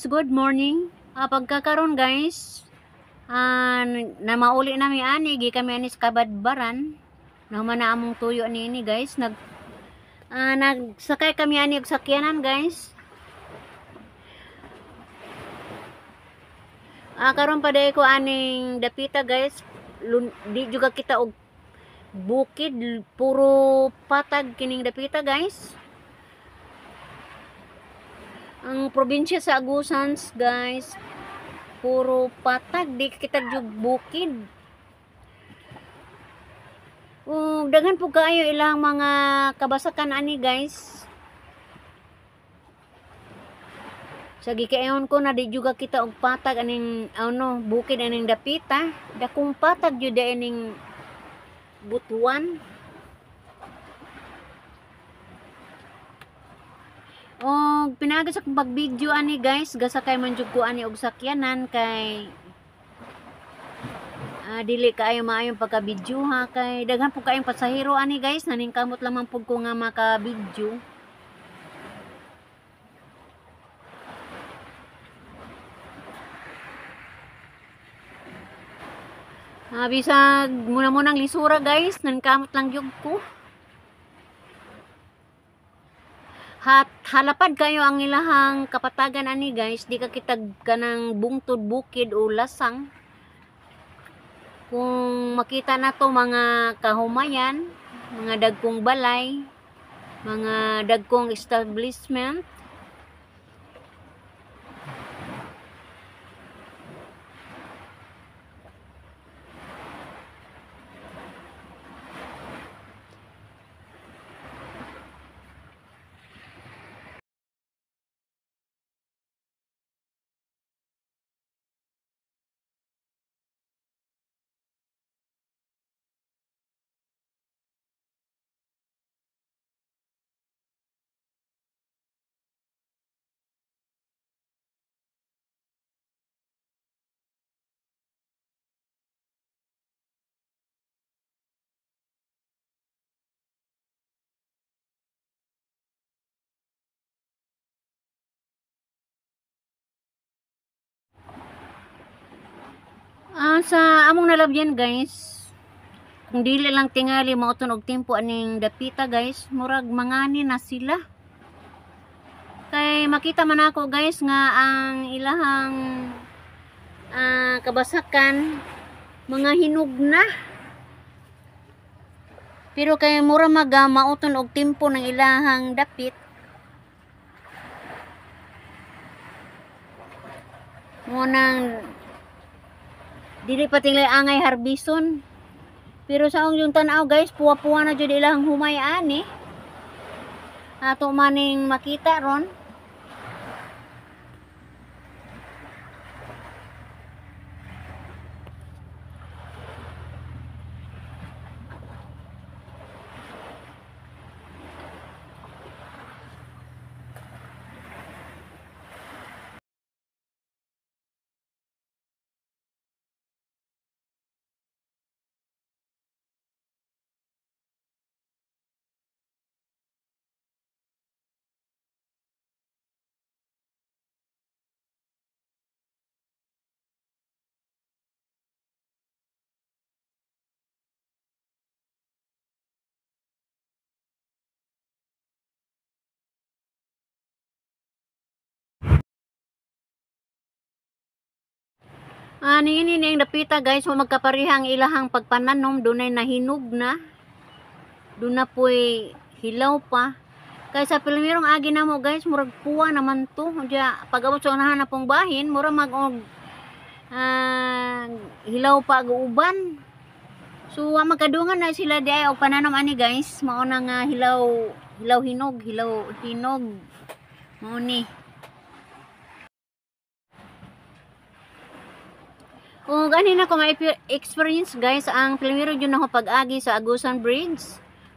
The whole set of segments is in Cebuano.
Guys, good morning. Pagkakaron guys, na mauli nami ani, gi kami ani sa Kabadbaran. Nahuman na among tuyo niini guys. Nagsakay kami ani og sakyanan guys. Karon pa day ko aning dapita guys. Di juga kita og bukid, puro patag kining dapita guys. Ang probinsya sa Agusan guys, puro patag, di kita jug bukid. Daghan po kaayo ilang mga kabasakan ani guys. Sa gikayon ko na di juga kita og patag aning ano bukid aning dapita, dakong patag jud aning Butuan. Og pinaagi sa akong pag-video ani guys, gasakay man jud ko ani og sakyanan kay dili kaayo maayong pagka-video ha, kay daghan pud kaayong pasahero ani guys, naningkamot lamang pud ko nga maka-video. Bisag muna-munang lisura guys, naningkamot lang jud ko. Halapad kayo ang ilahang kapatagan ani guys, di ka kitag kanang bungtod bukid o lasang. Kung makita na to mga kahumayan, mga dagkong balay, mga dagkong establishment. Sa among nalabyan guys, kung dili lang tingali mauton og tempo aning dapita guys, murag mangani na sila. Kay makita man ako guys nga ang ilahang kabasakan mga hinog na. Pero kay mura mag mauton og tempo ng ilahang dapit. Munang dili pa tinglay angay harbison. Pero sa akong yung tan-aw guys, puwa-puwa na jud ilang humay ani. Ato maning makita ron. Niini ning dapita guys, wa magkaparehang ilahang pagpananom, dunay nahinog na, duna poy hilaw pa. Kay sa primerong agi namo guys, murag puwa naman to. Unya pag-abot sa unahan na pong bahin, mura mag og hilaw pa ag uban. So wa magkadungan na sila di ay og pananom ani guys, mao na nga hilaw, hilaw hinog, hilaw hinog. Mao ni. Kung gani na ko ma-experience guys, ang primero jud nako pag-agi sa Agusan Bridge.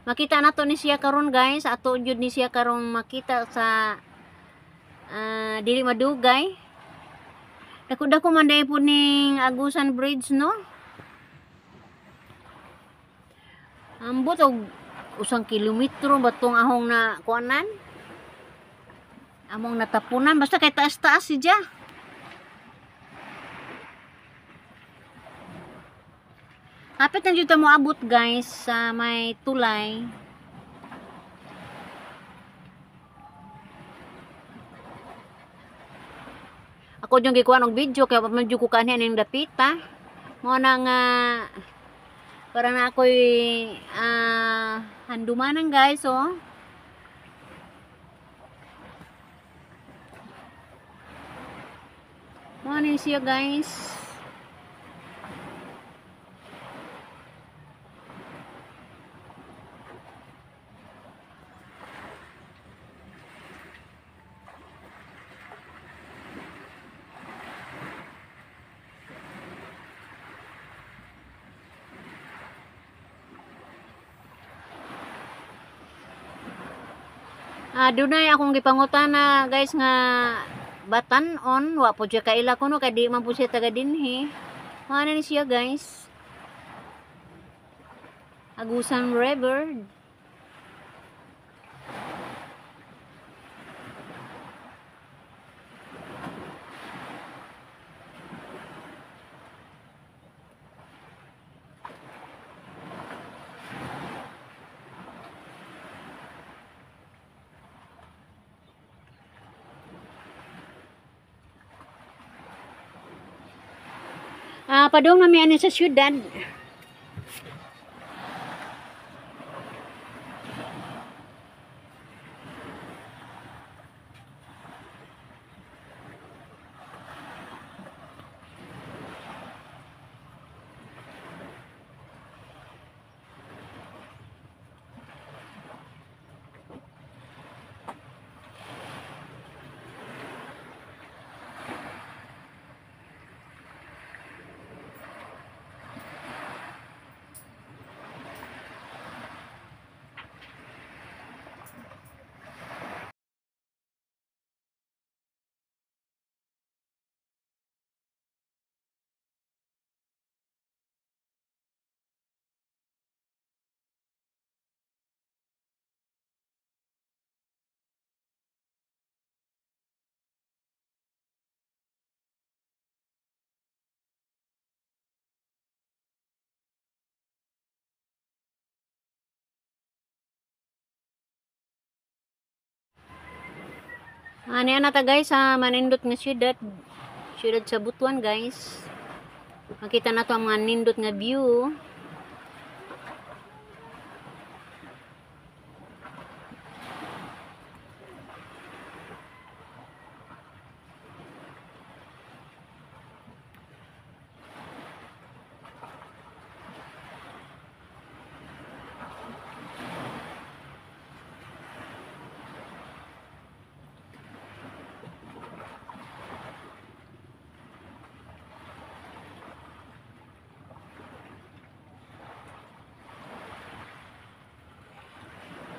Makita na to ni siya karon guys, ato jud ni siya karon makita sa dili madugay. Dako-dako man dai po ning Agusan Bridge no. Ambot og usang kilometro batong ahong na kuanan. Among natapunan basta kay taas-taas siya. Hapit na jud ta moabot guys sa may tulay. Ako yung gikuha og video kaya pa man jud ko kanhi ning dapita. Mao na nga para na ako'y handumanan guys, oh. Mao ni siya guys. Dunay akong gipangutana guys nga batan-on, wa po siya kaila kuno kay di man po siya taga dinhi. Mao na ni siya guys. Agusan River. Padung nami ani sa syudad. Ani ana ta guys sa manindot nga syudad. Syudad sa Butuan guys. Makita na to ang mga nindot nga view.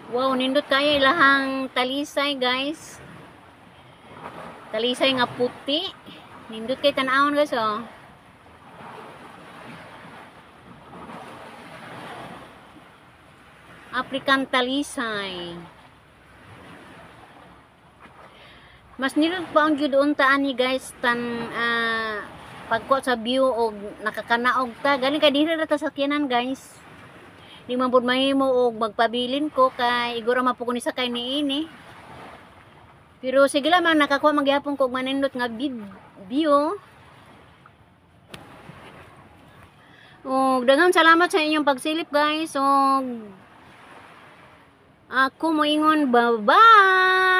Wow, nindot kayo ilahang talisay guys. Talisay nga puti. Nindot kay tan-awon guys oh. African talisay. Mas nindot pa ang jud unta ani guys tan pagkuha sa view og nakakanaog ta. Galing kay diri ra ta sakyanan guys. Di man pud mahimo og magpabilin ko kay igura man pud ko ni sakay niini. Pero sige lang man nakakuha magyapon ko og manindot nga view. Og daghang salamat sa inyong pagsilip guys. Og ako moingon bye-bye.